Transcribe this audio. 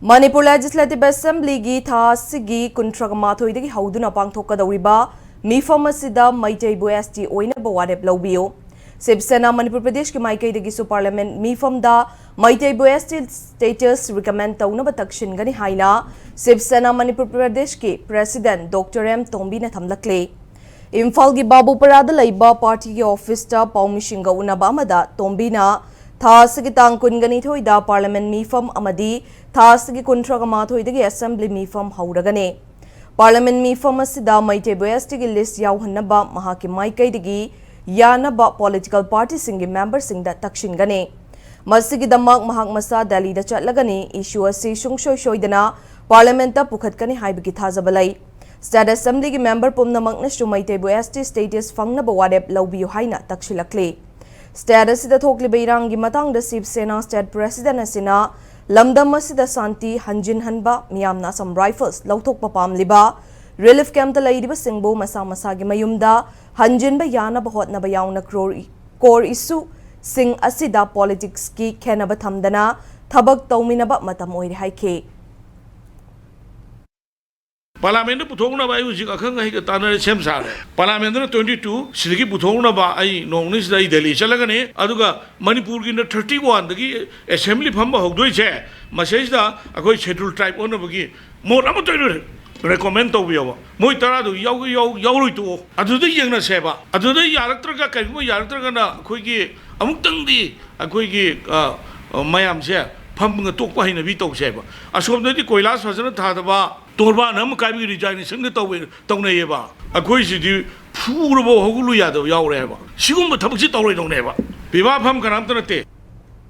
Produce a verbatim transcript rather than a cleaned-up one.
Manipur Legislative Assemblyꯒꯤ ꯊꯥ ꯑꯁꯤꯒꯤ ꯀꯨꯟꯊ꯭ꯔꯥꯒ ꯃꯥꯊꯣꯏꯗꯒꯤ ꯍꯧꯗꯨꯅ ꯄꯥꯡꯊꯣꯛꯀꯗꯧꯔꯤꯕ ꯃꯤꯐꯝ ꯑꯁꯤꯗ ꯃꯩꯇꯩꯕꯨ S T ꯑꯣꯏꯅꯕ ꯋꯥꯔꯦꯞ ꯂꯧꯕꯤꯌꯨ꯫ ꯁꯤꯕ ꯁꯦꯅꯥ ꯃꯅꯤꯄꯨꯔ ꯄ꯭ꯔꯗꯦꯁꯀꯤ ꯃꯥꯏꯀꯩꯗꯒꯤꯁꯨ Parliament ꯃꯤꯐꯝꯗ ꯃꯩꯇꯩꯕꯨ S T status recommend ꯇꯧꯅꯕ ꯇꯛꯁꯤꯟꯒꯅꯤ ꯍꯥꯏꯅ ꯁꯤꯕ ꯁꯦꯅꯥ ꯃꯅꯤꯄꯨꯔ ꯄ꯭ꯔꯗꯦꯁꯀꯤ President Doctor M ꯇꯣꯝꯕꯤꯅ ꯊꯝꯂꯛꯂꯤ꯫ ꯏꯝꯐꯥꯜꯒꯤ ꯕꯥꯕꯨꯄꯔꯥꯗ ꯂꯩꯕ partyꯒꯤ officeꯇ ꯄꯥꯎꯃꯤꯁꯤꯡꯒ ꯎꯅꯕ ꯑꯃꯗ ꯇꯣꯝꯕꯤꯅ ꯊꯥ ꯑꯁꯤꯒꯤ ꯇꯥꯡ ꯀꯨꯟꯒ ꯅꯤꯊꯣꯏꯗ Parliament ꯃꯤꯐꯝ ꯑꯃꯗꯤ ꯊꯥ ꯑꯁꯤꯒꯤ ꯀꯨꯟꯊ꯭ꯔꯥꯒ ꯃꯥꯊꯣꯏꯗꯒꯤ Assembly ꯃꯤꯐꯝ ꯍꯧꯔꯒꯅꯤ꯫ Parliament ꯃꯤꯐꯝ ꯑꯁꯤꯗ ꯃꯩꯇꯩꯕꯨ S Tꯒꯤ list ꯌꯥꯎꯍꯟꯅꯕ ꯃꯍꯥꯛꯀꯤ ꯃꯥꯏꯀꯩꯗꯒꯤ ꯌꯥꯅꯕ political partyꯁꯤꯡꯒꯤ memberꯁꯤꯡꯗ ꯇꯛꯁꯤꯟꯒꯅꯤ꯫ ꯃꯁꯤꯒꯤꯗꯃꯛ ꯃꯍꯥꯛ ꯃꯁꯥ ꯗꯦꯜꯂꯤꯗ ꯆꯠꯂꯒꯅꯤ꯫ Issue ꯑꯁꯤ ꯁꯨꯡꯁꯣꯏ ꯁꯣꯏꯗꯅ Parliamentꯇ ꯄꯨꯈꯠꯀꯅꯤ ꯍꯥꯏꯕꯒꯤ ꯊꯥꯖꯕ ꯂꯩ꯫ State Assemblyꯒꯤ member ꯄꯨꯝꯅꯃꯛꯅꯁꯨ ꯃꯩꯇꯩꯕꯨ S T status ꯐꯪꯅꯕ ꯋꯥꯔꯦꯞ ꯂꯧꯕꯤꯌꯨ ꯍꯥꯏꯅ ꯇꯛꯁꯤꯜꯂꯛꯂꯤ꯫ State ꯑꯁꯤꯗ ꯊꯣꯛꯂꯤꯕ ꯏꯔꯥꯡꯒꯤ ꯃꯇꯥꯡꯗ ꯁꯤꯕ ꯁꯦꯅꯥ State President ꯑꯁꯤꯅ ꯂꯝꯗꯝ ꯑꯁꯤꯗ ꯁꯥꯟꯇꯤ ꯍꯟꯖꯤꯟꯍꯟꯕ, ꯃꯤꯌꯥꯝꯅ Assam Rifles ꯂꯧꯊꯣꯛꯄ ꯄꯥꯝꯂꯤꯕ, relief campꯇ ꯂꯩꯔꯤꯕꯁꯤꯡꯕꯨ ꯃꯁꯥ ꯃꯁꯥꯒꯤ ꯃꯌꯨꯝꯗ ꯍꯟꯖꯤꯟꯕ ꯌꯥꯅꯕ ꯍꯣꯠꯅꯕ ꯌꯥꯎꯅ core, core issueꯁꯤꯡ ꯑꯁꯤꯗ politicsꯀꯤ ꯈꯦꯟꯅꯕ ꯊꯝꯗꯅ ꯊꯕꯛ ꯇꯧꯃꯤꯟꯅꯕ ꯃꯇꯝ ꯑꯣꯏꯔꯦ ꯍꯥꯏꯈꯤ꯫ Parliamentꯇ ꯄꯨꯊꯣꯛꯅꯕ ꯑꯩ ꯍꯧꯖꯤꯛ ꯑꯈꯪ ꯑꯍꯩꯒ ꯇꯥꯟꯅꯔꯦ, ꯁꯦꯝ ꯁꯥꯔꯦ꯫ Parliamentꯅ twenty two, ꯁꯤꯗꯒꯤ ꯄꯨꯊꯣꯛꯅꯕ ꯑꯩ ꯅꯣꯡ ꯅꯤꯅꯤꯁꯤꯗ ꯑꯩ ꯗꯦꯜꯂꯤ ꯆꯠꯂꯒꯅꯤ꯫ ꯑꯗꯨꯒ ꯃꯅꯤꯄꯨꯔꯒꯤꯅ thirty oneꯗꯒꯤ Assembly ꯐꯝꯕ ꯍꯧꯗꯣꯏꯁꯦ, ꯃꯁꯤꯗꯩꯁꯤꯗ ꯑꯩꯈꯣꯏ Scheduled Tribe ꯑꯣꯟꯅꯕꯒꯤ ꯃꯣꯠ ꯑꯃꯠꯇ ꯑꯣꯏꯅ recommend ꯇꯧꯕꯤꯌꯣꯕ꯫ ꯃꯣꯏ ꯇꯔꯥꯗꯨ ꯌꯥꯎ-, ꯌꯥꯎ-, ꯌꯥꯎꯔꯣꯏ ꯇꯣꯛꯑꯣ꯫ ꯑꯗꯨꯗ ꯌꯦꯡꯅꯁꯦꯕ꯫ ꯑꯗꯨꯗ ꯌꯥꯔꯛꯇ꯭ꯔꯒ, ꯀꯔꯤꯒꯨꯝꯕ ꯌꯥꯔꯛꯇ꯭ꯔꯒꯅ ꯑꯩꯈꯣꯏꯒꯤ ꯑꯃꯨꯛꯇꯪꯗꯤ ꯑꯩꯈꯣꯏꯒꯤ, ꯑ, ꯑ, ꯃꯌꯥꯝꯁꯦ ꯐꯝꯒ ꯇꯣꯛꯄ ꯍꯩꯅꯕꯤ ꯇꯧꯁꯦꯕ꯫ ꯑꯁꯣꯝꯗꯗꯤ ꯀꯣꯏꯂꯥꯁ ꯐꯖꯅ ꯊꯥꯗꯕ, ꯇꯣꯔꯕꯥꯟ ꯑꯃ ꯀꯥꯏꯕꯒꯤ resignation ꯒ ꯇꯧꯋꯦ, ꯇꯧꯅꯩꯌꯦꯕ꯫ ꯑꯩꯈꯣꯏꯁꯤꯗꯤ ꯐꯨꯔꯕ ꯍꯧꯒꯠꯂꯨ ꯌꯥꯗꯕ ꯌꯥꯎꯔꯦ ꯍꯥꯏꯕ꯫ ꯁꯤꯒꯨꯝꯕ ꯊꯕꯛꯁꯤ ꯇꯧꯔꯣꯏꯗꯧꯅꯦꯕ꯫ ꯄꯤꯕꯥ ꯐꯝ ꯀꯅꯥꯝꯇ ꯅꯠꯇꯦ꯫